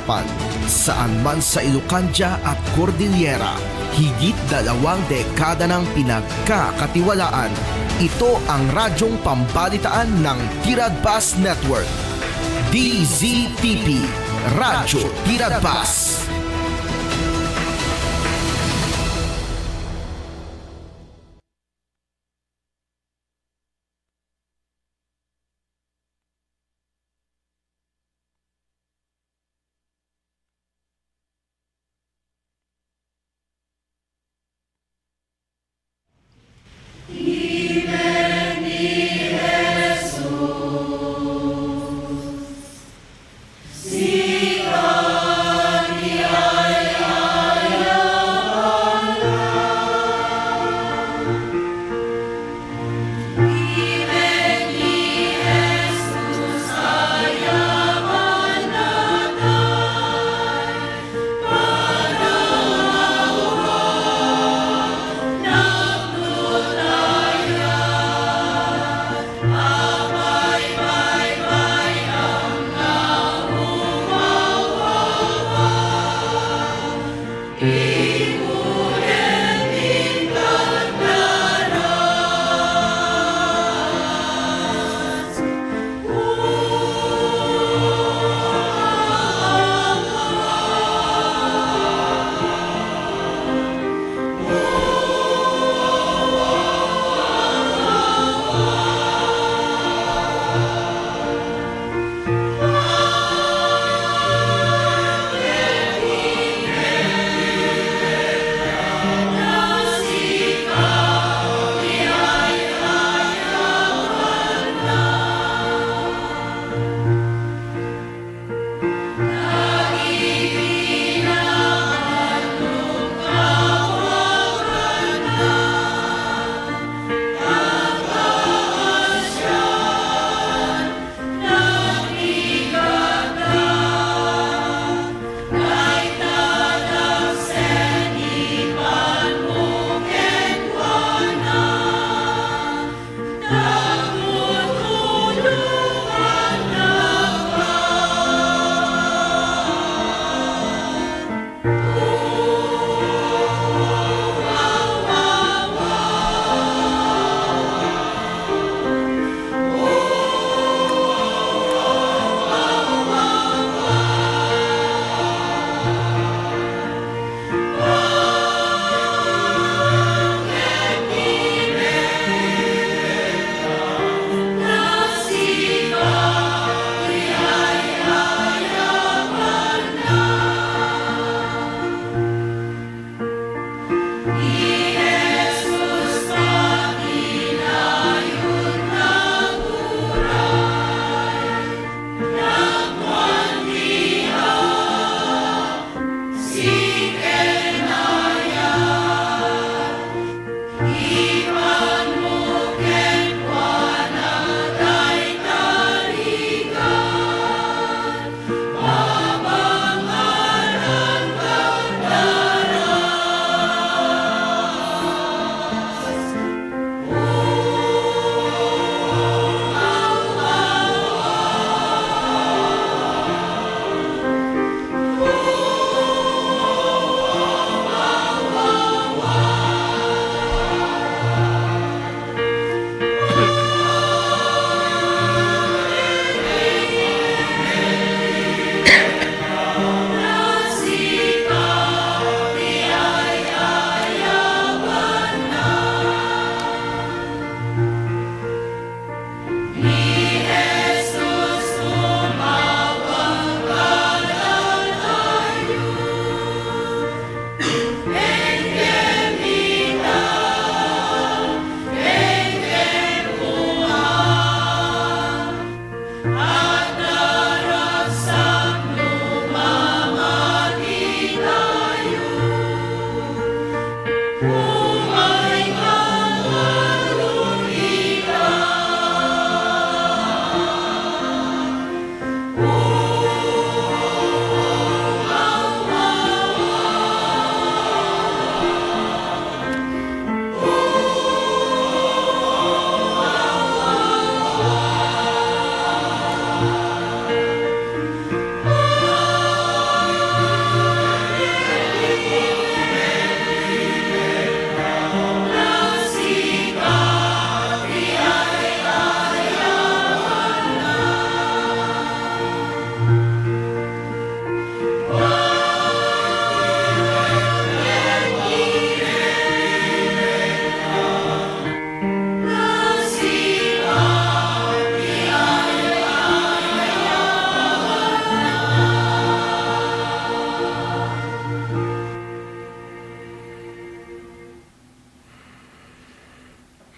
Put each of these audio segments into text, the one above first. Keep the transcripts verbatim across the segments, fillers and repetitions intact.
Pan, saan man sa Ilocandia at Cordillera, higit dalawang dekada nang pinagkakatiwalaan. Ito ang radyong pambalitaan ng Tiradpas Network. D Z T P, Radyo Tiradpas.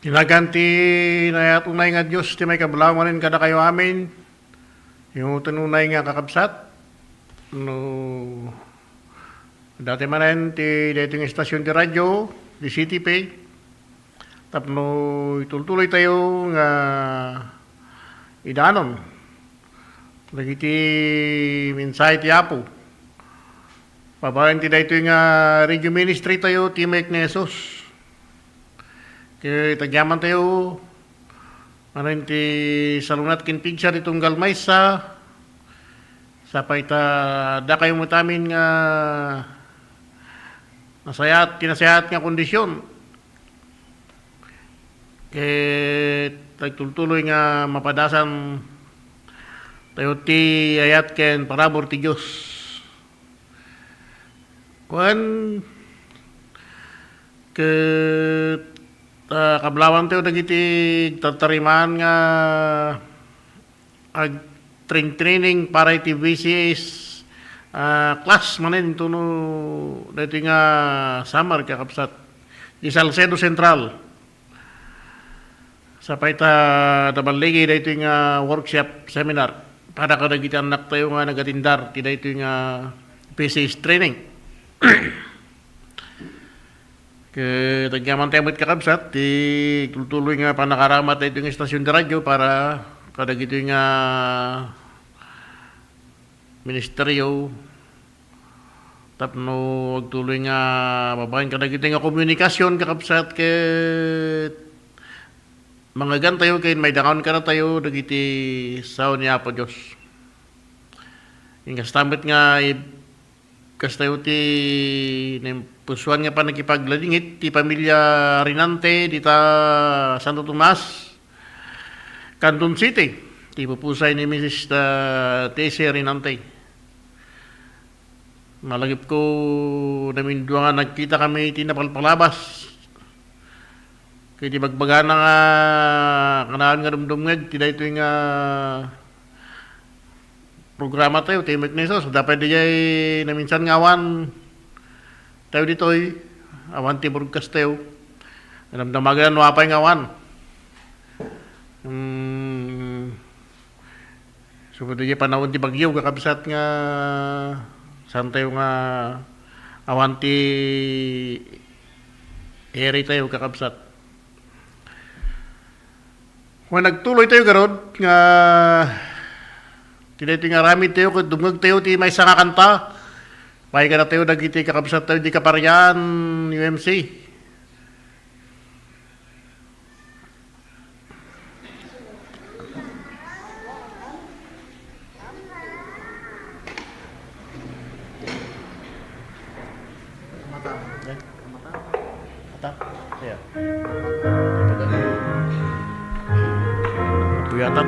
Nagan ti nayatunay nga Dios ti maikablaw manen kadakayo amin. Immuten unay nga kakabsat, no dati manen ti daytoy nga estasion ti radio, di C T P, tapno itultuloy tayo nga idanon dagiti mensahe ti Apo. Babaen ti daytoy nga radio ministry tayo, Timek ni Jesus. Ket agyaman tayo, manen ti salunat ken pigsa ti tunggal maysa, sapay ta dakayo met amin nga nasayaat, ti nasayaat nga kondisyon. Ket agtultuloy nga mapadasan tayo ti ayat ken parabur ti Dios. Wen, ket, ah, kablawan tayo dagiti tartarimaan nga agtrain-training para iti V C S, ah, class manen intono daytoy nga summer, kakabsat. Di Salcedo Central. Sapay ta naballigi daytoy nga workshop seminar para kadagiti annak tayo nga nagatindar ti daytoy nga V C S training. Ket agyaman tayo met, kakabsat, ti tultuloy nga pannakaramat daytoy nga estasion ti radio para kadagitoy nga ministeryo tapno agtuloy nga babaen kadagitoy nga komunikasyon, kakabsat, ket mangngegan tayo ken maidangaw kadatayo dagiti sao ni Apo Dios. Inkasta met nga ib-, kastayo ti naimpusoan nga pannakipagladingit ti pamilia Rinante dita Santo Tomas, Candon City, ti pupusay ni Missus, ah, Tessie Rinante. Malagipko, namindua nga nagkita kami iti napalpalabas. Ket ibagbagana nga kanayon nga dumdumngeg ti daytoy nga programa tayo, Timek ni Jesus. Dapay diay naminsan nga awan tayo ditoy, awan ti broadcast tayo. Damdamagan no apay nga awan. Hmm. So, diay panawen ti bagyo, kakabsat, nga saan tayo nga awan ti eri tayo, kakabsat. Wen, agtuloy tayo garud nga ti daytoy nga aramid tayo ket dumngeg tayo ti maysa nga kanta. Pay kadatayo dagiti kakabsat tayo di Kaparian U M C. Mata. Mata. Iya. Tuyatan.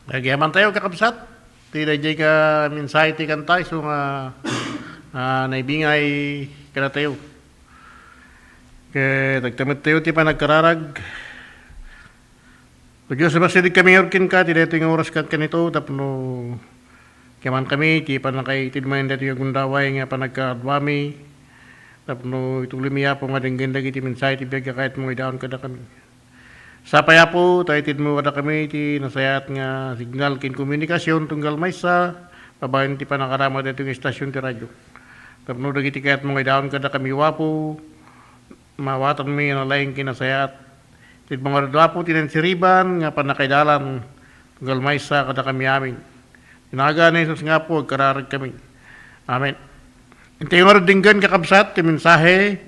Agyamantayo, kakabsat, ti daydiay ka mensahe ti kanta, isu nga, ah, naibingay kadatayo. Ket agtamettayo ti panagkararag. O Dios, masideg kami ngarud kenka ti daytoy nga oras ken kanito tapno kayamankami ti pannakaitid manen daytoy nga gundaway nga panagkaaduami tapno ituloymi, Apo, nga denggen dagiti mensahe ti biag nga kayatmo nga idaon kadakami. Sapay, Apo, ta itedmo kadakami ti nasayaat nga signal ken komunikasion tunggal maysa babaen ti pannakaramid daytoy nga estasion ti radio. Tapno dagiti kayatmo nga idaon kadakami, Apo, maawatanmi a nalaing ken nasayaat. Itedmo ngarud, Apo, ti naisiriban nga pannakaidalan tunggal maysa kadakami amin. Iti nagan ni Jesus nga Apo, agkararagkami. Amen. Intayo ngarud denggen, kakabsat, ti mensahe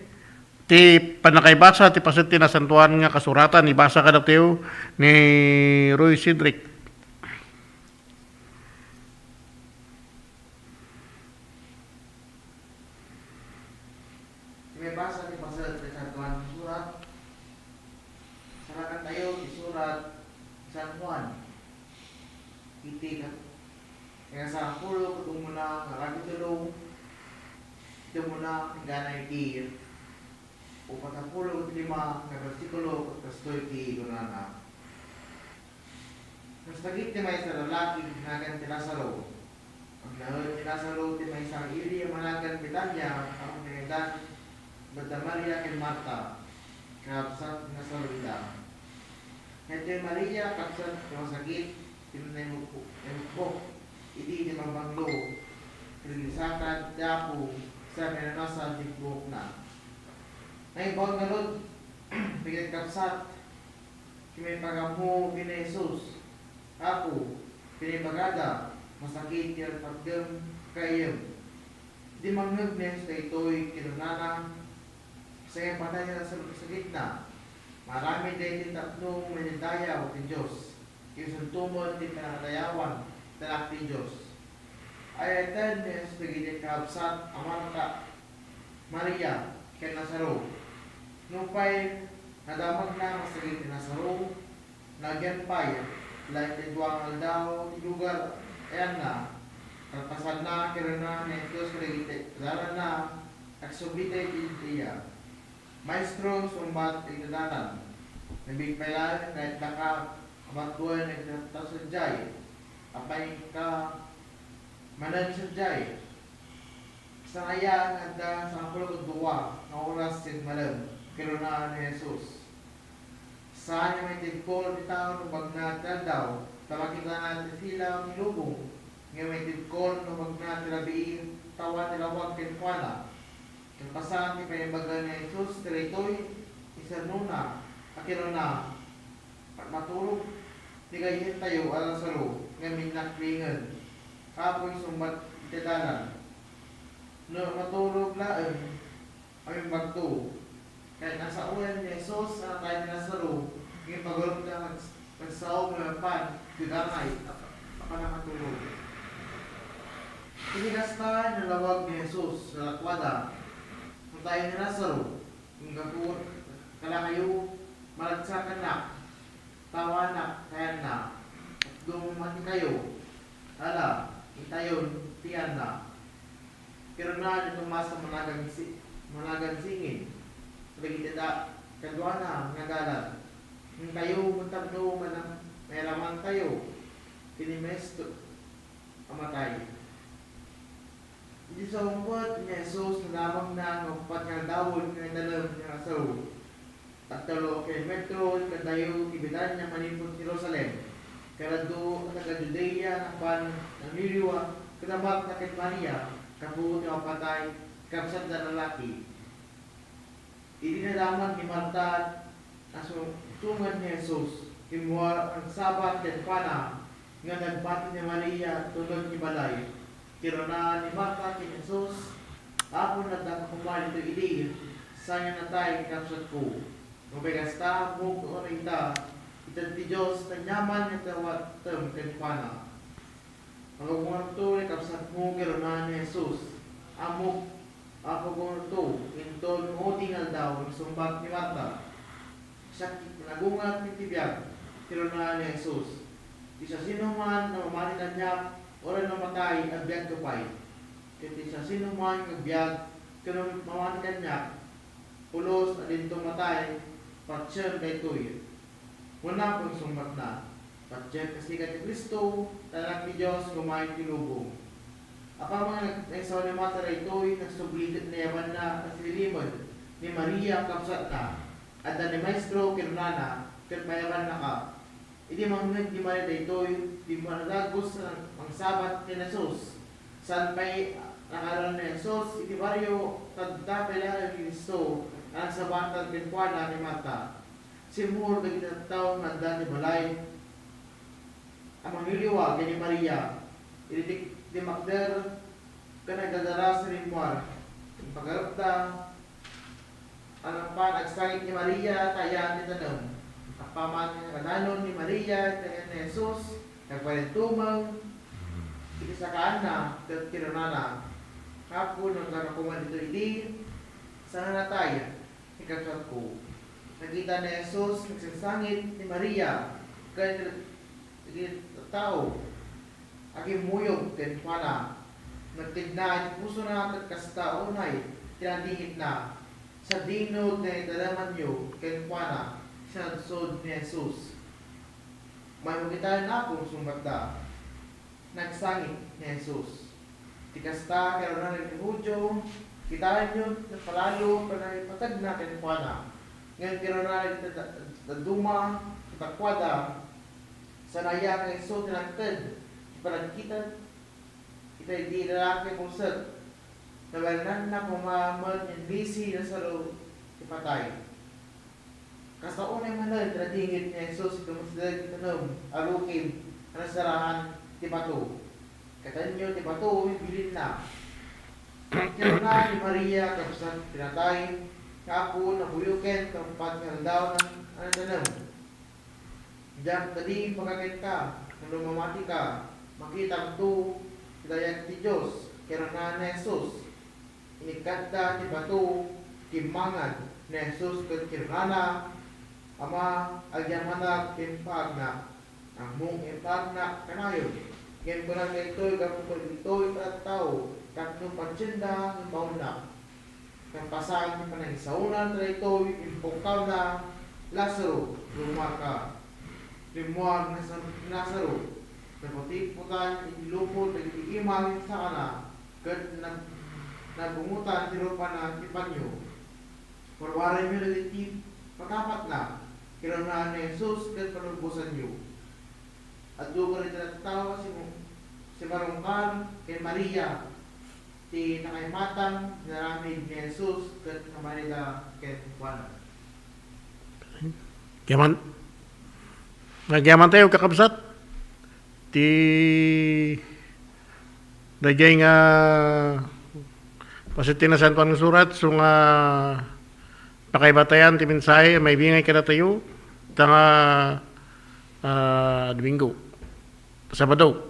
ti pannakaibasa ti paset ti Nasantoan nga Kasuratan, ibasa kadatayo ni Roy Cedric. Mabasa ti paset ti Nasantoan nga Surat, sarakantayo ti surat ni San Juan. Iti kat-, ikasangapulo ket umuna nga kapitulo, iti umuna, inggana iti uppat a pulo ket lima nga bersikulo, ket kastoy ti kunana: Nasakit ti maysa a lalaki, nagan ti Lazaro. Agnaed ni Lazaro ti maysa nga ili a managan Betania, a pagnaedan da Maria ken Marta, kakabsat ni Lazaro ida. Daytoy Maria, kabsat, ti masakit ken naimukbok, naimukbok idi ti bangbanglo, ket nagisakad ti Apo, sa minanasan ti buokna. Naimbag ngarud dagiti kabsat, ket maipagammo ken ni Jesus: Apo, ken ibagada, masakit ti patgem, kaayem. Idi mangngeg ni Jesus daytoy, kinunana: Saan nga patay ti Lazaro ti sakitna? Maaramid daytoy tapno maidayaw ti Dios. Isunto met ti pannakadayawan ti Anak ti Dios. Ay-ayaten ni Jesus dagiti kakabsat a Marta, Maria, ken Lazaro. Nupay nadamagna masakit ni Lazaro, nagyan pay la iti dua nga aldaw ti lugar ayanna. Kalpasanna, kinuna ni Jesus kadagiti adalanna, agsubli iti Judea. Maestro, sungbat iti adalan. Nabiit pay laeng nga itdaka a batuen nga agtattao sadiay. Apay ka manen sadiay? Saan aya nga adda sangapulo ket dua nga oras ken malem? Kinuna ni Jesus. Saan nga maitibkol ti tao no bagna ti aldaw, ta makitana ti silaw ti lubong, ngem maitibkol no bagna ti rabii, ta awan ti lawag kenkuana. Kalpasan ti pannakaibaga ni Jesus daytoy, insernona a kinuna: Maturog ti gayyemtayo a Lazaro nga minnaklingen. Kastoy sungbat iti adalan: No maturog laeng a mimbagto. Ket nasaoen ni Jesus a natay ni Lazaro, ngem pagarupna nga nagsao nga maipapan ti gagangay a pannakaturog. Iti kasta, nalawag ni Jesus, nalakuada: Natay ni Lazaro, ngem gapu kadakayo, maragsakannak, ta awanak ti ayanna. Tapno matikayo, ala, intayon ti ayanna. Kinuna ni Tomas a managan si-, managan Singin, kadagiti da-, kaduana nga adalan: Intayo met tapno manam-, mairamantayo ken ni Maestro a matay. Idi sumungpet ni Jesus, nadamagna nga uppat nga aldawen nga natalem ni Lazaro. Agtallo a kilometro kadatayo ti Betania manipud Jerusalem. Kadua a taga-Judea napan nanliliwa kada Marta ken Maria gapu ti mapatay ti kabsatda a lalaki. Idi nadamag ni Marta a sumsunged ni Jesus, kimmua a nagsabat kenkuana ngem nagbati ni Maria tulod ti balay. Kinuna ni Marta ken Jesus: Apo, adda koma ditoy idi, saan nga natay ti kabsatko. Nupay kasta, ammok nga unay ita, ited ti Dios, aniaman nga ti awatem kenkuana. Mapagungarto ti kabsatmo, kinuna ni Jesus. Ammok a mapagungarto, inton maudi nga aldaw, insungbat ni Marta. Siak ti nagungar iti biag, kinuna ni Jesus. Ti siasinoman a mamati kaniak, uray mamatay, a biagto pay. Ket ti siasinoman nga agbiag ken mamati kaniak, pulos a dinto matay, patien daytoy. Kuna ken sungbatna, patien kasika ti Cristo, ti Anak ti Dios nga umay ti lubong. Apaman nga naisaw ni Marta daytoy, nagsubli ket nayabanna a sililimed ni Maria a kabsatna. Adda ni Maestro kenkuana, ket mayabannaka. Idi mangngeg ni Maria daytoy, dimmadagus a mangsabat ken Jesus. Saan pay a nakaadal ni Jesus iti barrio, ta adda pay laeng ni Cristo a nagsabatan kenkuana ni Marta. Simmur dagiti tattao nga adda ti balay a mangliwliwa ken ni Maria. Iti di-, dimmakder ken nagdadaras rimmuar. Impagarupda a napan agsangit ni Maria ta ayan ti tanem. Apaman nga nakadanon ni Maria iti ayan ni Jesus, nagparintumeng iti sakaanna ket kinunana, "Apo, no adda koma ditoy idi, saan a natay ti kabsatko." Nakita ni Jesus nga agsangsangit ni Maria ken dagiti tattao a kimmuyog kenkuana. Nagtedna iti pusona ket kasta unay ti nadingitna, "Sadino ti naitalamanyo kenkuana?" Sinaludsod ni Jesus. "Maymo kitaen, Apo," sungbatda. Nagsangit ni Jesus. Ti kasta, kinunana dagiti Judio, "Kitaenyo ti napalalo ti panangipategna kenkuana." Ngem kinuna dagiti dadduma kadakuada, "Saan aya nga isu ti nangted ti panagkita iti lalaki a bulsek? Nabalinanna koma met ni Lazaro ti patay." Kasta unay manen ti nadingit ni Jesus iti umeddeng iti tanem a rukib a nasaraan ti bato. "Katenyo ti bato," bilinna. Kinuna ni Maria, kabsat ti natay, nga, "Apo, nabuyoken ti uppat nga aldaw a naitanem. Diak kadi pakakita, no mamatika, makitangto ti dayag ti Dios." Kinuna ni Jesus. Inikkatda ti bato, timmangad ni Jesus ket kinunana, "Ama, agyamanak ti impaagnak. Ammom impaagnak kanayon. Ngem kunak daytoy gapu kadagitoy a tattao tapno patienda nga immawnak." Kalpasan ti panangisaonan daytoy, impukkawna, "Lazaro, lumaka." Rimmuar ni Lazaro. Naputipputan iti lupot dagiti ima ken sakana, ket nab-, nabungotan ti rupana ti panio. "Warwarenyo dagiti patapatna," kinuna ni Jesus, "ket panulbosanyo." Adu kadagiti tattao a simu-, simarungkar ken Maria ti nakaimatang inaramid ni Jesus ket namanida kenkuana. Agyaman, agyamantayo, kakabsat, ti daydiay nga paset ti Nasantoan nga Surat, isu nga pakaibatayan ti mensahe a maibingay kadatayo ita nga, ah, Domingo, Sabado.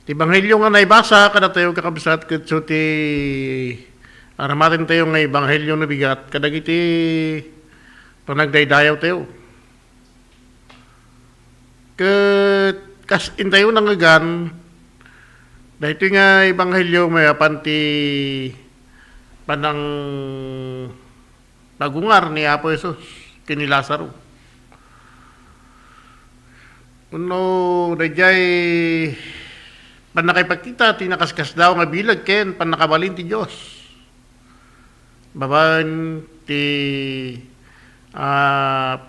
Ti ebanghelio nga naibasa kadatayo, kakabsat, ket isu ti aramatentayo nga ebanghelio no bigat kadagiti panagdaydayawtayo. Ket kas intayo nangngegan, daytoy nga ebanghelio maipapan ti panangpagungar ni Apo Jesus ken ni Lazaro. Wenno daydiay pannakaipakita ti nakaskasdaaw nga bileg ken pannakabalin ti Dios babaen ti, ah,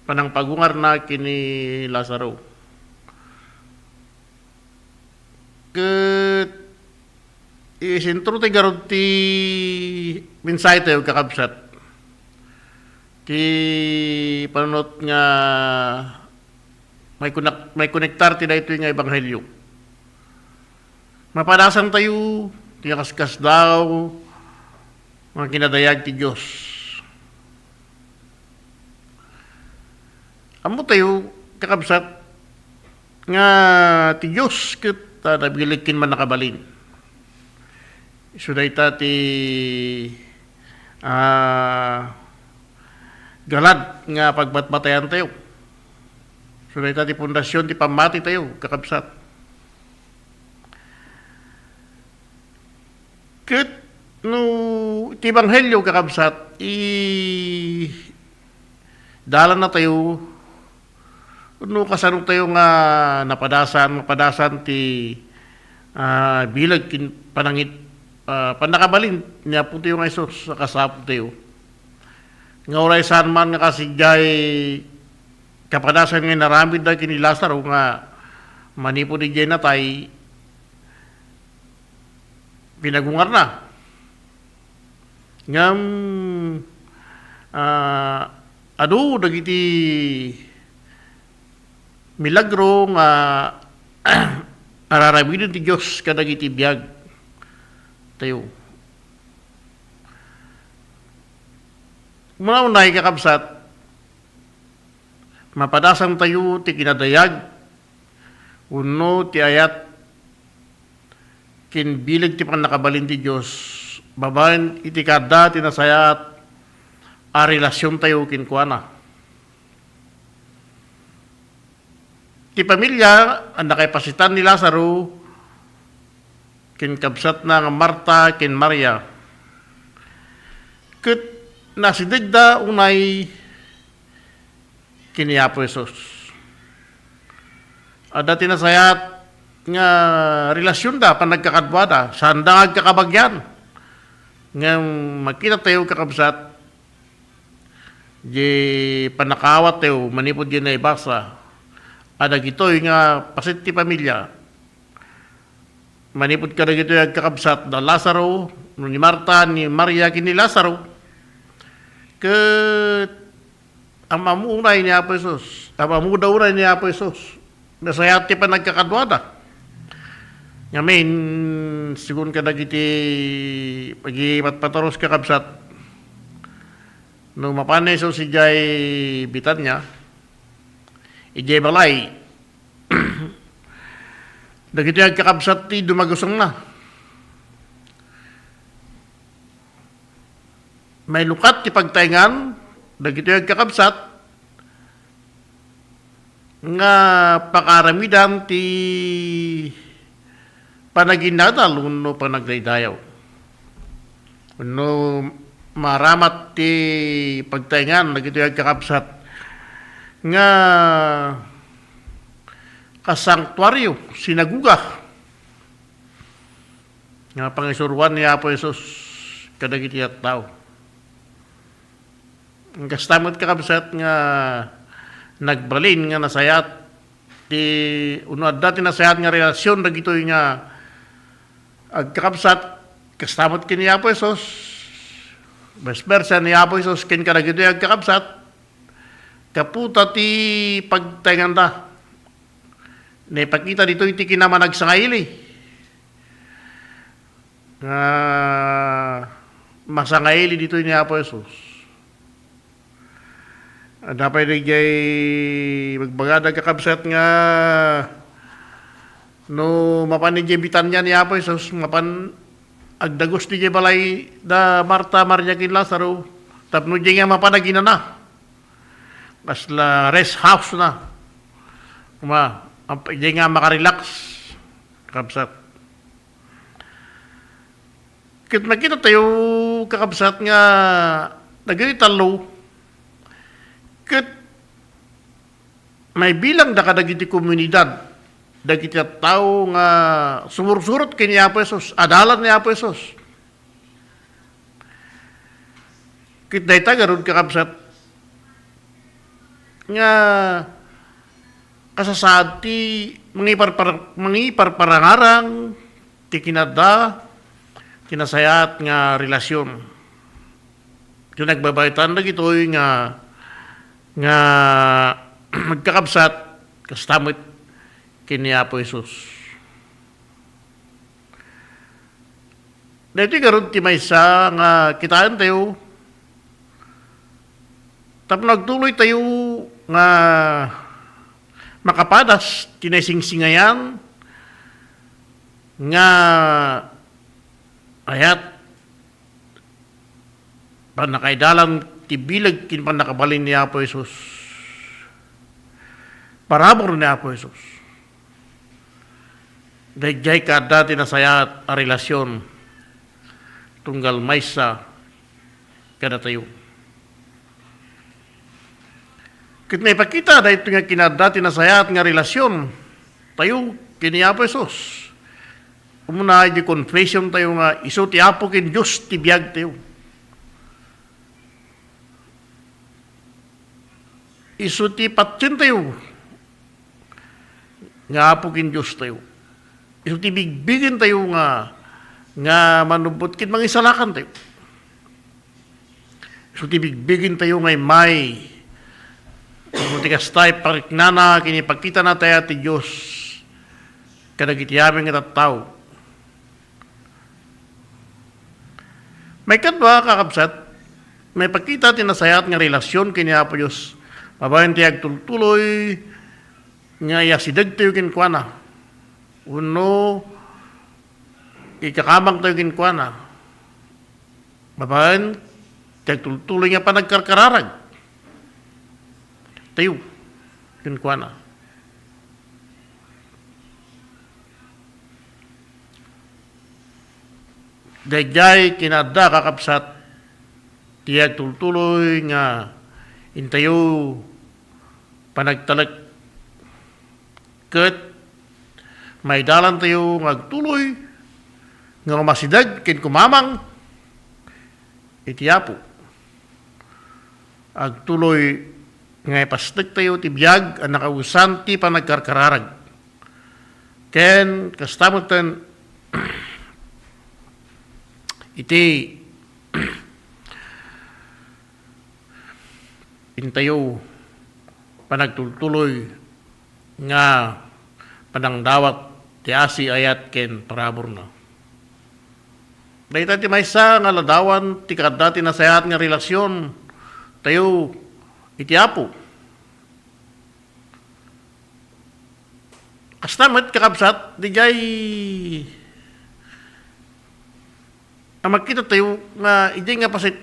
panangpagungarna ken ni Lazaro. Ket isentro ti garud ti mensahetayo, kakabsat, ti panunot nga maikonek-, maikonektar ti daytoy nga ebanghelio. Mapadasantayo ti nakaskasdaaw nga kinadayag ti Dios. Ammotayo, kakabsat, nga ti Dios ket, ah, nabileg ken mannakabalin. Isu dayta ti, ah, galad nga pagbatbatayan tayo. So, dayta ti pundasyon ti pammati tayo, kakabsat. Ket no ti ebanghelio, kakabsat, i dalan na tayo, no kasano tayo nga napadasan, mapadasan ti, ah, bileg ken panangit-, ah, pannakabalin ni Apo tayo nga Jesus a kas Apo tayo. Nga uray saan man nga kas idiay kapadasan nga inaramidda ken ni Lazaro nga manipud idiay natay, pinagungarna. Ngem, ah, adu dagiti milagro nga ar-aramiden ti Dios kadagiti biag tayo. Una-unay, kakabsat, mapadasan tayo ti kinadayag wenno ti ayat ken bileg ti pannakabalin ti Dios babaen iti kaadda ti nasayaat a relasion tayo kenkuana. Ti pamilia a nakaipasitan ni Lazaro ken kabsatna nga Marta ken Maria, ket nasidegda unay ken ni Apo Jesus. Adda ti nasayaat nga relasionda, panagkakaduada, saanda nga agkakabagian. Ngem makita tayo, kakabsat, di pannakaawat tayo manipud di naibasa a dagitoy nga paset ti pamilia. Manipud kadagitoy agkakabsat, da Lazaro, no ni Marta, ni Maria, ken ni Lazaro. Ket am-ammo unay ni Apo Jesus. Am-ammoda unay ni Apo Jesus. Nasayaat ti panagkakaduada. Ngamin, sigun kadagiti pagipatpaturos, kakabsat, no mapan ni Jesus idiay Betania, idiay balay, dagiti agkakabsat ti dumagusengna. Mailukat ti pagtaengan dagitoy agkakabsat nga pakaaramidan ti panaginadal wenno panagdaydayaw. Wenno maramat ti pagtaengan dagitoy agkakabsat nga kasangtuario, sinagoga, nga pangisuroan ni Apo Jesus kadagiti tattao. Kasta met, kakabsat, nga nagbalin nga nasayaat ti, wenno adda ti nasayaat nga relasion dagitoy nga agkakabsat, kasta met ken ni Apo Jesus, vice versa ni Apo Jesus ken kadagitoy agkakabsat, gapu ta ti pagtaenganda. Naipakita ditoy ti kinamanagsangaili nga masangaili ditoy ni Apo Jesus. Adda pay daydiay bagbagada, kakabsat, nga no mapan idiay Betania ni Apo Jesus, mapan agdagus idiay balay da Marta, Maria, ken Lazaro, tapno idiay nga mapan aginana. Kasla rest house na. Kuma, am-, idiay nga makarelax, kakabsat. Ket makita tayo, kakabsat, nga dagiti tallo, ket maibilangda kadagiti komunidad, dagiti tattao nga sumursurot ken ni Apo Jesus, adalan ni Apo Jesus. Ket dayta garud, kakabsat, nga kasasaad ti mangiparpar-, mangiparparangarang ti kinadda ti nasayaat nga relasion. Ket nagbabaytan dagitoy nga, nga agkakabsat, kasta met ken ni Apo Jesus. Daytoy garud ti maysa nga kitaentayo tapno agtuloytayo nga makapadas ti naisingsingayan nga ayat, pannakaidalan ti bileg ken pannakabalin ni Apo Jesus. Parabur ni Apo Jesus. Daydiay kaadda ti nasayaat a relasyon tunggal maysa kadatayo. Ket naipakita daytoy nga kinaadda ti nasayaat nga relasyon tayo ken ni Apo Jesus. Umuna, iti confession tayo nga isu ti Apo ken Dios ti biag tayo. Isu ti patien tayo nga Apo ken Dios tayo. Isu ti bigbigen tayo nga, nga manubbot ket mangisalakan tayo. Isu ti bigbigen tayo nga immay. Tapno ti kasta, ipariknana ken ipakitana ti ayat ti Dios kadagiti amin nga tattao. Maikadua, kakabsat, maipakita ti nasayaat nga relasyon ken ni Apo Dios babaen ti agtultuloy nga iyasidegtayo kenkuana wenno ikakamangtayo kenkuana babaen ti agtultuloy nga panagkarkararag tayo kenkuana. Daydiay kinaadda, kakabsat, ti agtultuloy nga intayo panagtalek ket maidalantayo nga agtuloy nga umasideg ken kumamang iti Apo. Agtuloy nga ipasdektayo ti biag a nakausan ti panagkarkararag. Ken kasta metten iti intayo panagtultuloy nga panangdawat ti asi, ayat, ken paraburna. Dayta ti maysa nga ladawan ti kaadda ti nasayaat nga relasyon tayo iti Apo. Kasta met, kakabsat, diay a makita tayo nga idi nga pasit,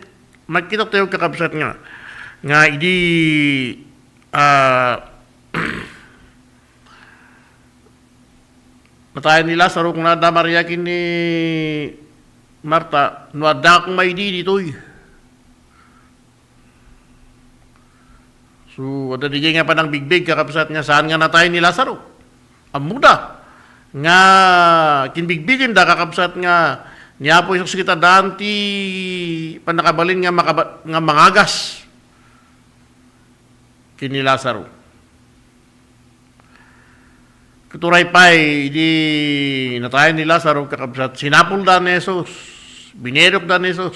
makita tayo, kakabsat, nga, nga idi, ah, natayen ni Lazaro, kuna da Maria ken ni Marta, "No adda koma idi ditoy." So, adda diay nga panangbigbig, kakabsat, nga saan nga natayen ni Lazaro. Ammoda nga kinbigbigenda, kakabsat, nga ni Apo Jesus ket addaan ti pannakabalin nga makaba-, nga mangagas ken ni Lazaro. Ket uray pay idi natayen ni Lazaro, kakabsat, sinapulda ni Jesus, binirokda ni Jesus.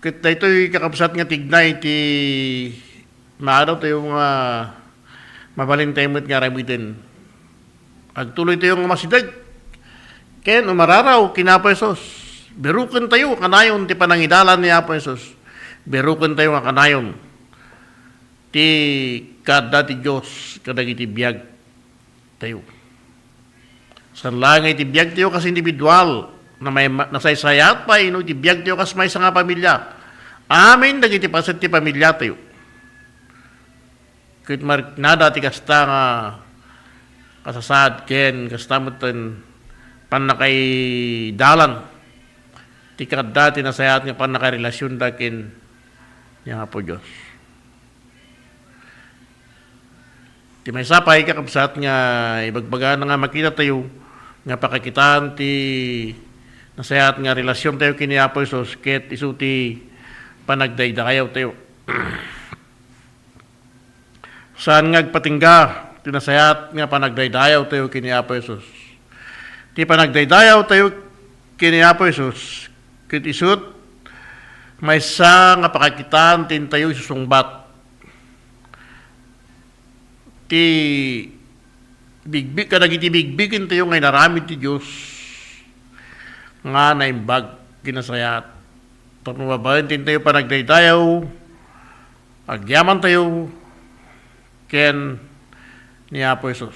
Ket daytoy, kakabsat, nga tignay ti maadawtayo nga mabalintayo met nga aramiden. Agtuloytayo nga umasideg ken umararaw ken Apo Jesus. Birukentayo kanayon ti panangidalan ni Apo Jesus. Birukentayo nga kanayon ti kaadda ti Dios kadagiti biag tayo. Saan laeng nga iti biag tayo kas individual, na may, nasaysayaat pay no iti biag tayo kas maysa nga pamilia. Amin dagiti paset ti pamilia tayo. Ket mariknada ti kasta nga kasasaad ken kasta met ti pannakaidalan ti kaadda ti nasayaat nga pannakairelasionda ken ni Apo Dios. Ti maysa pay, kakabsat, nga ibagbagana nga makita tayo nga pakakitaan ti nasayaat nga relasion tayo ken ni Apo Jesus ket isu ti panagdaydayaw tayo. Saan nga agpatingga ti nasayaat nga panagdaydayaw tayo ken ni Apo Jesus. Ti panagdaydayaw tayo ken ni Apo Jesus ket isut maysa nga pakakitaan ti intayo isusungbat ti bigbi-, kadagiti bigbigentayo nga inaramid ti Dios nga naimbag, kinasayaat. Tapno babaen ti intayo panagdaydayaw, agyamantayo ken ni Apo Jesus.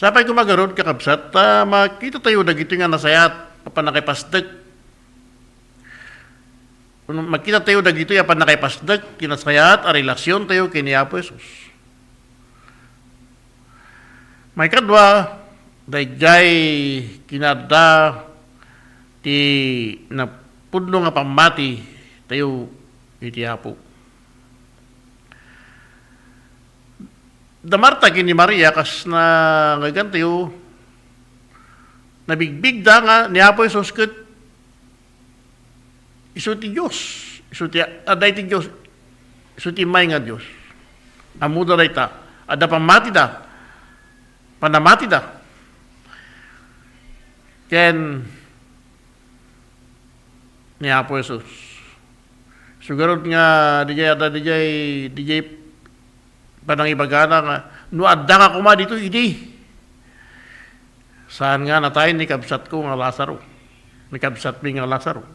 Sapay koma garud, kakabsat, ta makita tayo dagitoy nga nasayaat a pannakipasdek. Kun makita tayo dagitoy a pannakipasdek, ti nasayaat a relasyon tayo ken ni Apo Jesus. Maikadua, daydiay kinaadda ti napudno nga pammati tayo iti Apo. Da Marta ken ni Maria, kas nangaygan tayo, nabigbigda nga ni Apo Jesus ket isu ti Dios, isu ti, adda iti Dios, isu ti immay nga Dios. Ammoda dayta, adda pammatida, panamatida. Ken ni Apo Jesus. Sugarod nga dijay, adda dijay, dijay panangibagana nga, "No adda nga koma ditoy, idi." Saan nga natay ni kabsatko nga Lazaro. Ni kabsatmi nga Lazaro.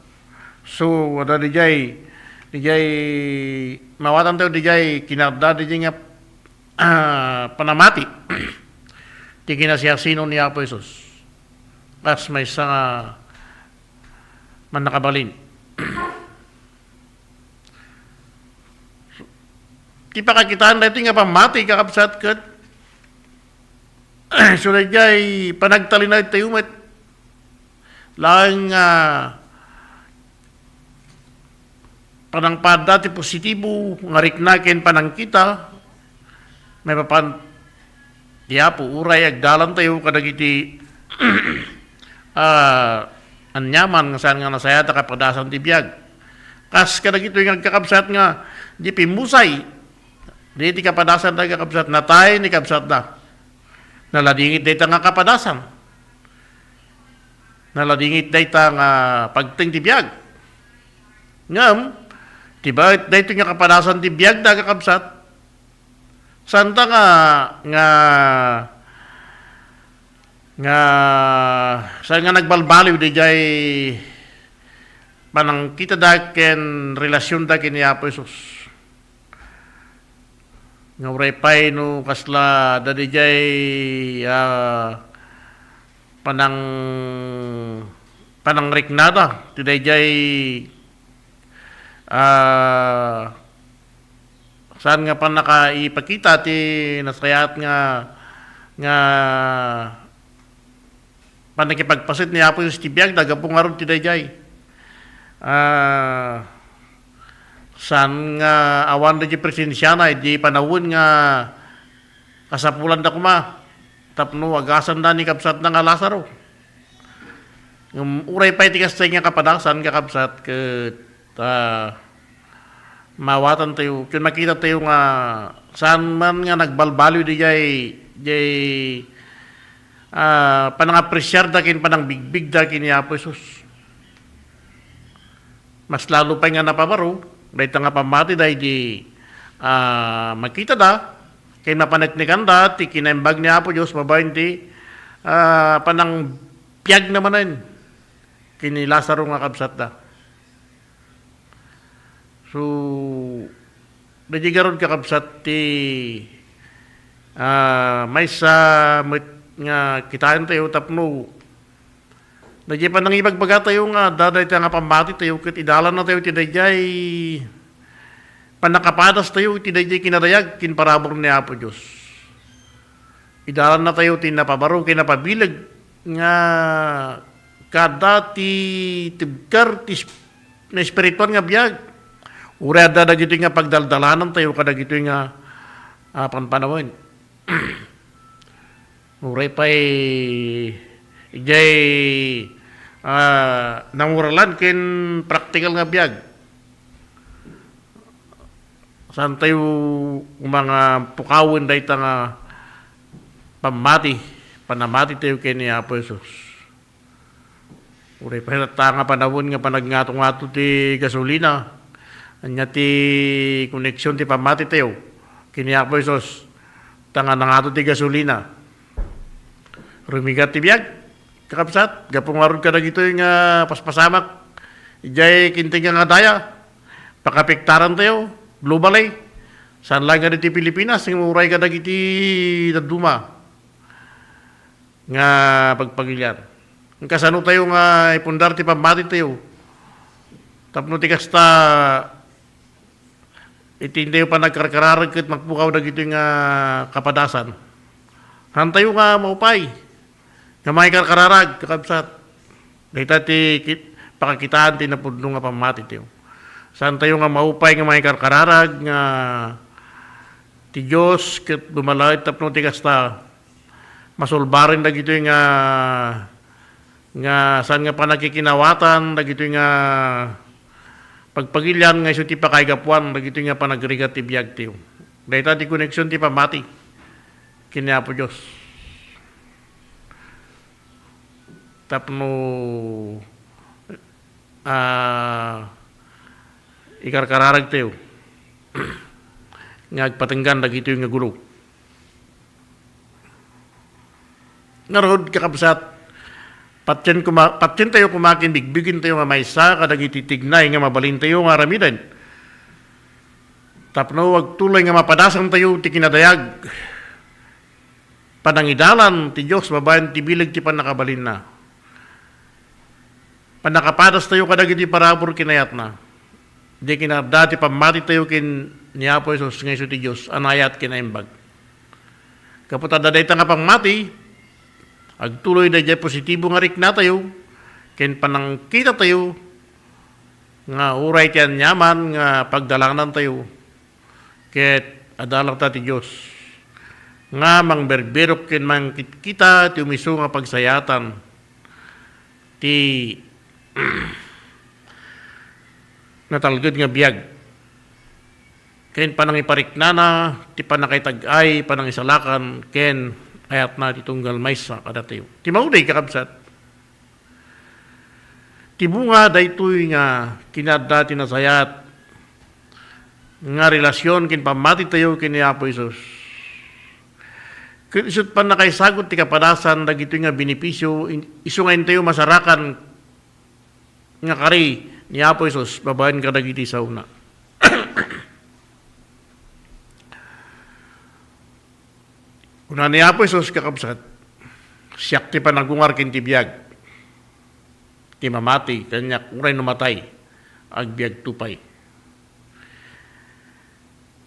So, adda dijay, dijay, mawatan tayo dijay, kinarda dijay nga, ah, panamati. Ti kinasiasino ni Apo Jesus. Kas maysa nga mannakabalin. Ti pakakitaan daytoy nga pammati, kakabsat, ket isu daydiay panagtalinaed tayo met laeng nga panangpaadda ti positibo nga rikna ken panangkita, maipapan ti Apo, uray agdalan tayo kadagiti, ah, aniaman nga saan nga nasayaat a kapadasan ti biag. Kas kadagitoy nga agkakabsat nga di pimmusay, di ti kapadasan da kakabsat, natay ni kabsatda. Naladingit dayta nga kapadasan. Naladingit dayta nga pagteng ti biag. Ngem, ti ba-, daytoy nga kapadasan ti biagda, kakabsat, santa nga, nga, nga, saan nga nagbalbaliw dijay panangkitada ken relasionda ken ni Apo Jesus. Nga uray pay no kasla daydiay, ah, panang-, panangriknada ti daydiay, ah, saan nga pannakaipakita ti nasayaat nga, nga pannakipagpaset ni Apo Jesus ti biagda gapu ngarud ti daydiay. Ah, saan nga awan daydiay presensiana idi panawen nga kasapulanda koma tapno agasanda ni kabsatna nga Lazaro. Ngem uray pay ti kasta nga kapadasan, kakabsat, ket, ah, mawatan tayo, ken makita tayo nga saan man nga nagbalbaliw dijay, dijay, ah, panangapresiarda ken panangbigbigda ken ni Apo Jesus. Mas lalo pay nga napabaro, dayta nga pammatida idi, ah, makitada, ken mapaneknekanda ti kinaimbag ni Apo Dios babaen ti, ah, panangbiagna manen ken ni Lazaro nga kabsatda. So, daydiay garud, kakabsat, ti, ah, maysa met nga kitaentayo tapno daydiay panangibagbaga tayo nga adda dayta nga pammati tayo ket idalanna tayo ti daydiay pannakapadas tayo iti daydiay kinadayag ken parabur ni Apo Dios. Idalanna tayo ti napabaro ken napabileg nga kada ti tibker ti es-, naespirituan nga biag. Uray adda dagitoy nga pagdaldalanan tayo kadagitoy nga, ah, panpanawen. Uray pay idiay, ah, nangurelan ken praktikal nga biag. Saan tayo nga pukawen dayta nga pammati, panamati tayo ken ni Apo Jesus. Uray pay latta nga panawen nga panagngato-ngato ti gasolina. Ania ti koneksion ti pammati tayo ken ni Apo Jesus? Ta nga nangato ti gasolina. Rumigat ti biag, kakabsat, gapu ngarud kadagitoy nga paspasamak, idiay kintenga nga daya, pakapektaran tayo, globally. Saan laeng nga ditoy Pilipinas, nga uray kadagiti dadduma. nga pagpagilian. Kasano tayo nga ipundar ti pammatitayo? Tapno ti kasta, iti intayo panagkarkararag ket mapukaw dagitoy nga kapadasan. Saantayo nga maupay nga mangikarkararag, kakabsat. Dayta ti kit-, pakakitaan ti napudno nga pammatitayo. Saantayo nga maupay nga mangikarkararag nga ti Dios ket dumalaet tapno ti kasta, masulbaren dagitoy nga, nga saan nga panakikinawatan, dagitoy nga pagpagilian nga isu ti pakaigapuan, dagitoy nga panagrigat ti biagtayo. Dayta ti koneksion ti pammati ken ni Apo Dios. Tapno, ah, ikarkararagtayo nga agpatenggan dagitoy nga gulo. Ngarud, kakabsat, patien kuma-, patientayo koma ken bigbigentayo nga maysa kadagiti tignay nga mabalintayo nga aramiden. Tapno agtuloy nga mapadasantayo ti kinadayag, panangidalan ti Dios babaen ti bileg ti pannakabalinna. Pannakapadastayo kadagiti parabur ken ayatna. Di kinadda ti pammatitayo ken ni Apo Jesus nga isu ti Dios a naayat ken naimbag. Gapu ta dayta nga pammati, agtuloy daydiay positibo nga riknatayo ken panangkitatayo nga uray ti aniaman nga pagdalanantayo ket adalata ti Dios nga mangberbirok ken mangkitkita ti umiso nga pagsayaatan ti natalged nga biag ken panangipariknana ti pannakaitag-ay, panangisalakan, ken ayatna ti tunggal maysa kadatayo. Ti maudi, kakabsat, ti bunga daytoy nga kinadda ti nasayaat nga relasion ken pammatitayo ken ni Apo Jesus. Ket isut' pannakaisagut ti kapadasan dagitoy nga benepisio, in-, isu nga intayo masarakan nga kari ni Apo Jesus babaen kadagiti saona. Kuna ni Apo Jesus, kakabsat, "Siak ti panagungar ken ti biag. Ti mamati kaniak uray no matay, agbiagto pay."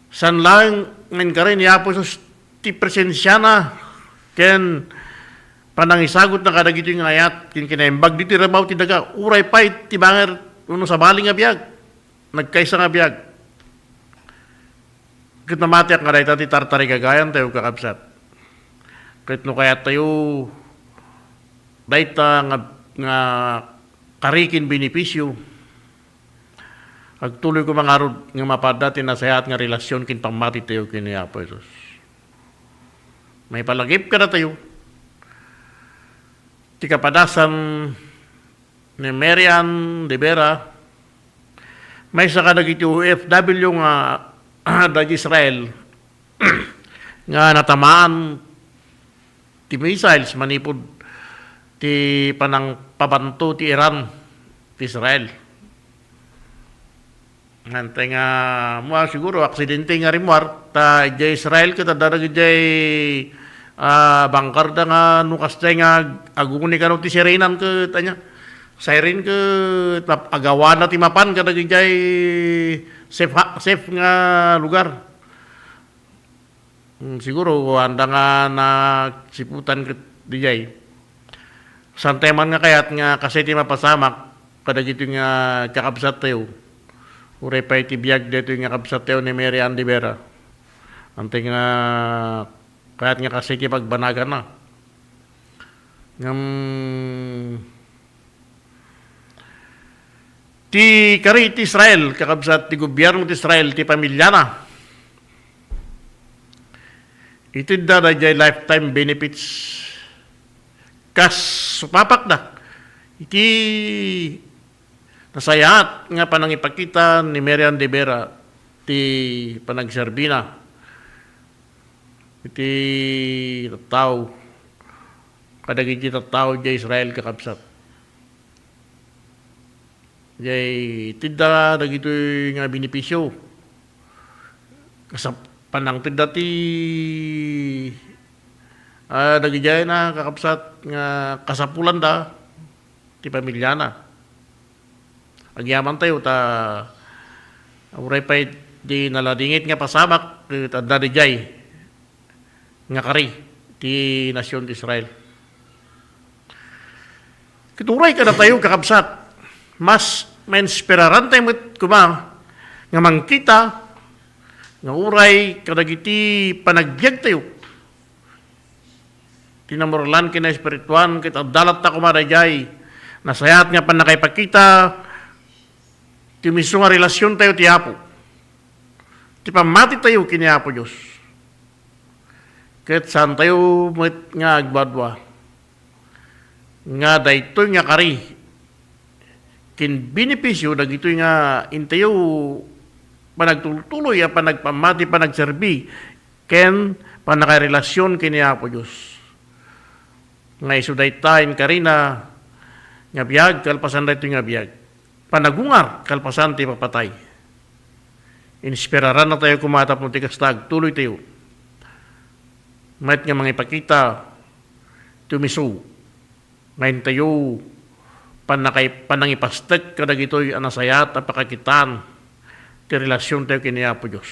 Saan laeng nga inkari ni Apo Jesus ti presensiana ken panangisagutna kadagitoy nga ayat ken kinaimbag ditoy rabaw ti daga, uray pay ti bangir wenno sabali nga biag, nagkaysa nga biag. Ket mamatiak nga dayta ti tartarigagayantayo, kakabsat. Ket no kayattayo dayta nga, nga kari ken benepisio, agtuloy koma ngarud nga mapadda ti nasayaat nga relasion ken pammatitayo ken ni Apo Jesus. Maipalagip kadatayo ti kapadasan ni Mary Ann de Vera, maysa kadagiti O F W nga adda Israel nga natamaan ti missiles manipud ti panangpabanto ti Iran ti Israel. Ngan tay nga, mua, siguro, aksidente nga rimmuar, ta idiay Israel ket adda dagidiay, ah, bangkarda nga no kasdiay nga ag-, aguni kano ti sirenan ket ania, siren ket nap-, agawana ti mapan kadagidiay safe ha-, safe nga lugar. Hmm, siguro, anda nga nagsiputan ket dijay. Saan tayo man nga kayat nga kasi ti mapasamak kadagitoy nga kakabsattayo. Uray pay ti biag daytoy nga kabsattayo ni Mary Ann de Vera. Antay nga kayat nga kasi ti pagbanaganna. Ngem, ti kari ti Israel, kakabsat, ti gobierno ti Israel, ti pamiliana, itedda daydiay lifetime benefits. Kas supapakda iti nasayaat nga panangipakita ni Mary Ann de Vera ti panagserbina iti tattao, kadagiti tattao idiay Israel, kakabsat. Jay itedda dagitoy nga benepisio. Kasap-, panangtedda ti Ah, dagidiay na, kakabsat, nga kasapulanda ti pamiliana. Agyamantayo ta uray pay di naladingit nga pasamak, ket adda didiay nga kari ti nasion ti Israel. Ket uray kadatayo, kakabsat, mas mainspirarantayo met koma nga mangkita nga uray kadagiti panagbiagtayo, ti namurlan ken naespirituan, ket adda latta koma daydiay nasayaat nga pannakaipakita ti miso nga relasiontayo ti Apo. Ti pammatitayo ken ni Apo Dios. Ket saantayo met nga agduadua nga daytoy nga kari ken benepisio dagitoy nga intayo panagtultuloy a panagpammati, panagserbi, ken pannakairelasion ken ni Apo Dios. Nga isu dayta inkarina nga biag kalpasan daytoy nga biag. Panagungar kalpasan ti ipapatay. Inspirarannatayo koma tapno ti kasta agtuloytayo met nga mangipakita ti umiso nga intayo pannakay-, panangipastek kadagitoy a nasayaat a pakakitaan ti relasiontayo ken ni Apo Dios.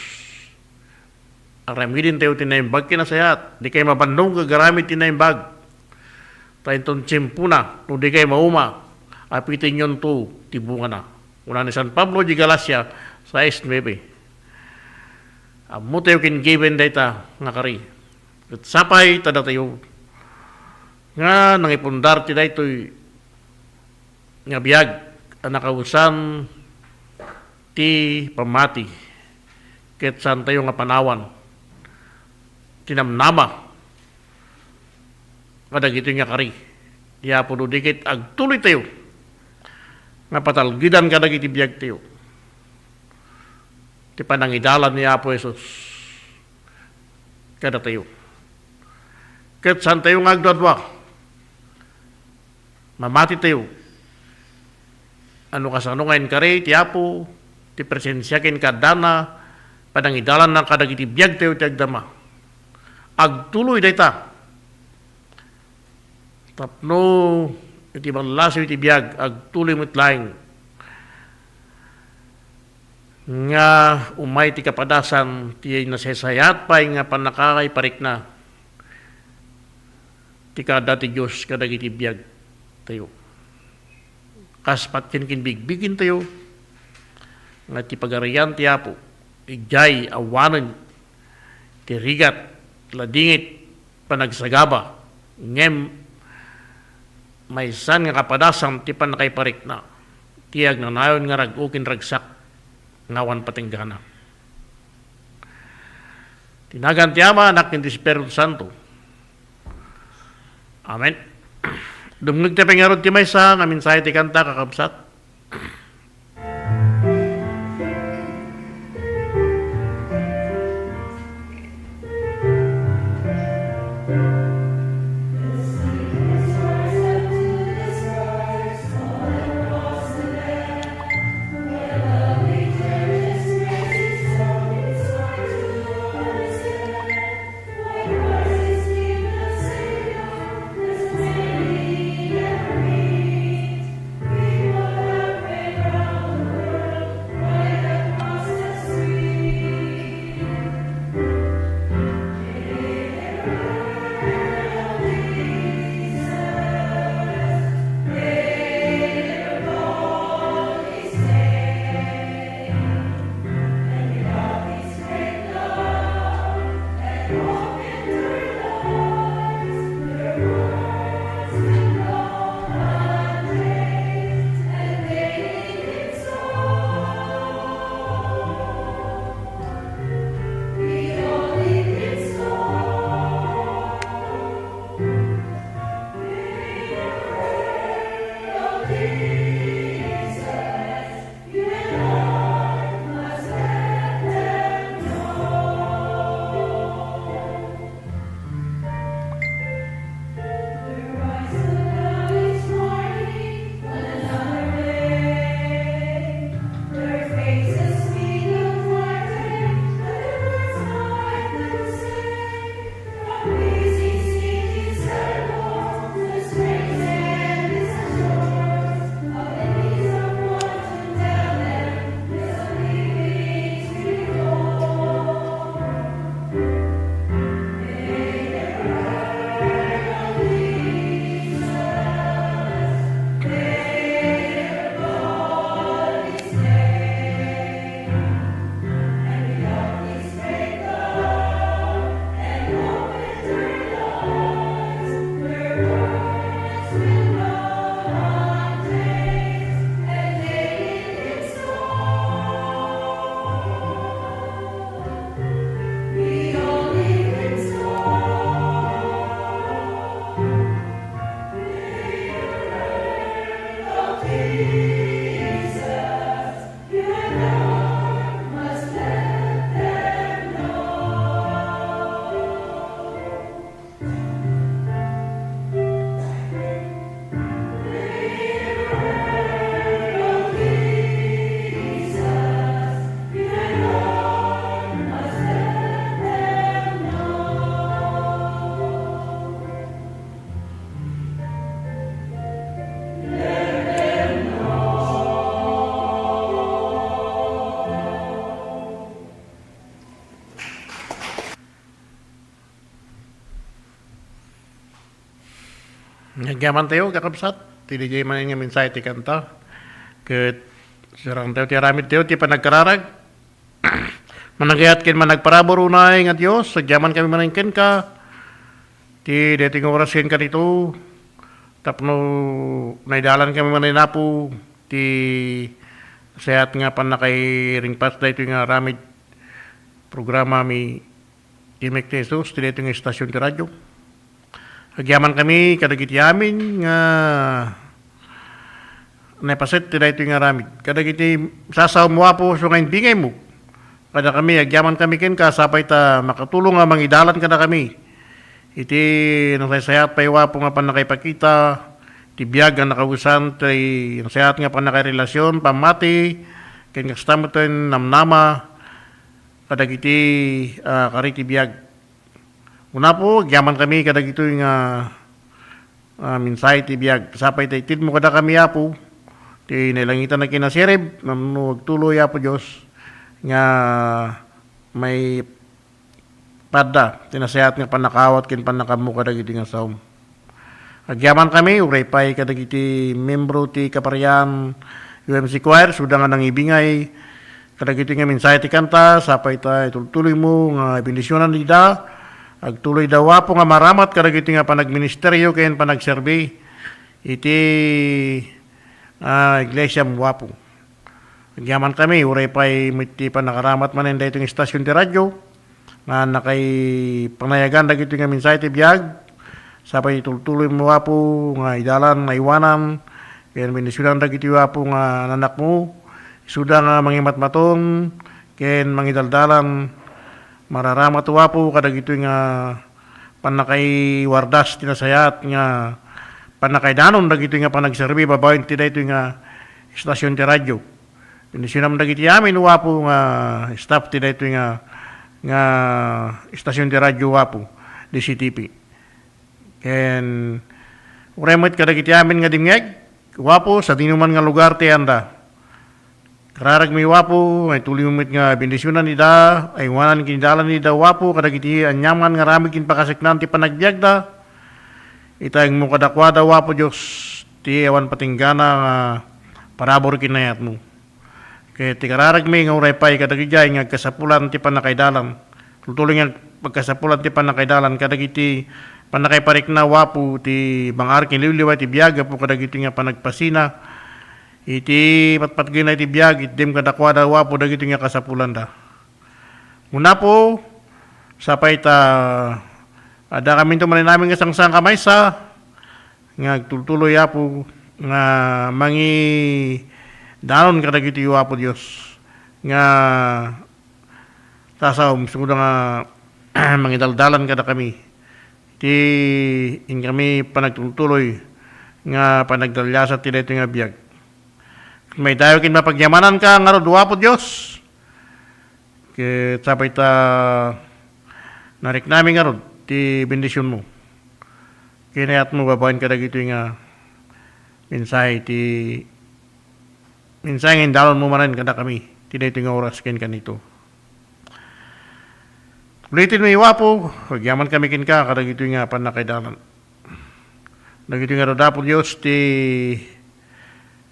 Aramidentayo ti naimbag ken nasayaat. Dikay mabannong nga agaramid ti naimbag. Ta inton tiempona, no dikay mauma, apitenyonto ti bungana. Kuna ni San Pablo di Galacia sais nuebe. Ammotayo ken given dayta nga kari. Ket sapay ta datayo nga nangipundar ti daytoy nga biag a nakawesan ti pammati, ket saantayo nga panawan ti namnama kadagitoy nga kari ti Apo no di ket agtuloytayo nga patalgedan kadagiti biagtayo ti panangidalan ni Apo Jesus kadatayo. Ket saantayo nga agduadua. Mamatitayo. Ano kasano nga inkari ti Apo ti presensia ken kaadana, panangidalanna kadagiti biagtayo ti agdama. Agtuloy dayta. Tapno iti ballasiw iti biag, agtuloy met laeng nga umay ti kapadasan ti nasaysayaat pay nga pannakaiparikna ti kaada ti Dios kadagiti biagtayo. Kas patien ken bigbigentayo nga ti Pagarian ti Apo, idiay awanen ti rigat, ladingit, panagsagaba, ngem maysan nga kapadasan ti pannakaiparikna, ti agnanayon nga rag-o ken ragsak nga awan patenggana. Ti nagan ti Ama, Anak, ken ti Espiritu Santo. Amen. Dumngegtayo pay ngarud ti maysa nga mensahe ti kanta, kakabsat. Agyaman tayo, kakabsat, ti diay manen nga mensahe ti kanta. Ket sirang tayo ti aramid tayo, ti panagkararag. Managayat ken managparabur unay nga Dios, agyaman kami manen kenka. Ti daytoy nga oras ken kanito, tapno naidalan kami manen Apo, ti sayat nga pannakairingpas daytoy nga aramid programa mi, Timek ti Jesus, ti daytoy nga istasyon ti radyo. Agyaman kami kadagiti amin nga naipaset ti daytoy nga aramid. Kadagiti sasaom, Apo, isu nga imbingaymo kadakami, agyaman kami kenka, sapay ta makatulong nga mangidalan kadakami iti nasaysayat pay, Apo, nga pannakaipakita ti biag nga nakawesan ti nasayaat nga pannakairelasion, pammati, ken kasta met ti namnama kadagiti, ah, kari ti biag. Apo, agyaman kami kadagitoy nga, ah, mensahe ti biag. Sapay ta itedmo kadakami, Apo, ti nailangitan a kinasirib, tapno agtuloy, Apo Dios, nga maipadda ti nasayaat nga pannakaawat ken pannakaammo kadagiti nga saom. Agyaman kami, uray pay kadagiti membro ti kaparian U M C Choir, isuda nga nangibingay kadagiti nga mensahe ti kanta, sapay ta itultuloymo nga bendisionan ida. Agtuloyda, Apo, nga maramat kadagiti nga panagministerio ken panagserbi iti, ah, iglesiam, Apo. Agyaman kami, uray pay met ti pannakaramat manen daytoy nga istasyon ti radyo, nga nakaipanayagan dagitoy nga mensahe ti biag, sapay itultuloymo, Apo, nga idalan, maiwanan, ken bendisionan dagitoy, Apo, nga nanakmo, isuda nga mangimatmaton, ken mangidaldalan, mararamat, Apo, kadagitoy nga pannakaiwardas ti nasayaat nga pannakaidanon dagitoy nga panagserbi babaen ti daytoy nga istasyon ti radyo. Bendisionam dagiti amin, Apo, nga staff ti daytoy nga, nga istasyon ti radyo, Apo, D C T P. Ken uray met kadagiti amin nga dimngeg, Apo, sadinoman nga lugar ti anda. Kararagmi, Apo, nga ituloymo met nga bendisionan ida, aiwanan ken idalan ida, Apo, kadagiti aniaman nga aramid ken pakaseknan ti panagbiagda. Itayegmo kadakuada, Apo Dios, ti awan patinggana nga parabur ken nayatmo. Ket ti kararagmi nga uray pay kadagiti nga agkasapulan ti pannakaidalan. Tultuloy nga pagkasapulan ti pannakaidalan kadagiti pannakaiparikna, Apo, ti bang-ar ken liwliwa iti biag, Apo, kadagiti nga panagpasina iti patpatgayna iti biag, itdem kadakuada, Apo, dagiti nga kasapulanda. Apo, sapay ta adda kaminto manen amin nga sangsangkamaysa, nga agtultuloy, Apo, nga mangidanon kadagiti, Apo Dios, nga sasaom, isuda nga mangidaldalan kadakami ti inkami panagtultuloy nga panagdaliasat ti daytoy nga biag. Maidayo ken mapagyamananka ngarud, Apo Dios. Ket sapay ta nariknami ngarud ti bendisionmo. Kinayatmo babaen kadagitoy nga mensahe ti, mensahe nga indalonmo manen kadakami ti daytoy nga oras ken kanito. Ulitin mi, Apo, agyaman kami kenka kadagitoy nga pannakaidalan. Dagitoy nga rod, Apo Dios, ti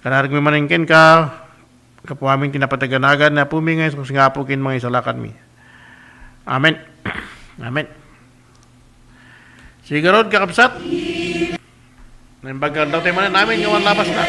kararagmi manen kenka, gapu amin ti napataganagan ni Apomi nga Jesus nga Apo ken Mangisalakanmi. Amen. Amen. Sige rod, kakabsat. Naimbag nga aldaw tayo manen amin nga awan labasna.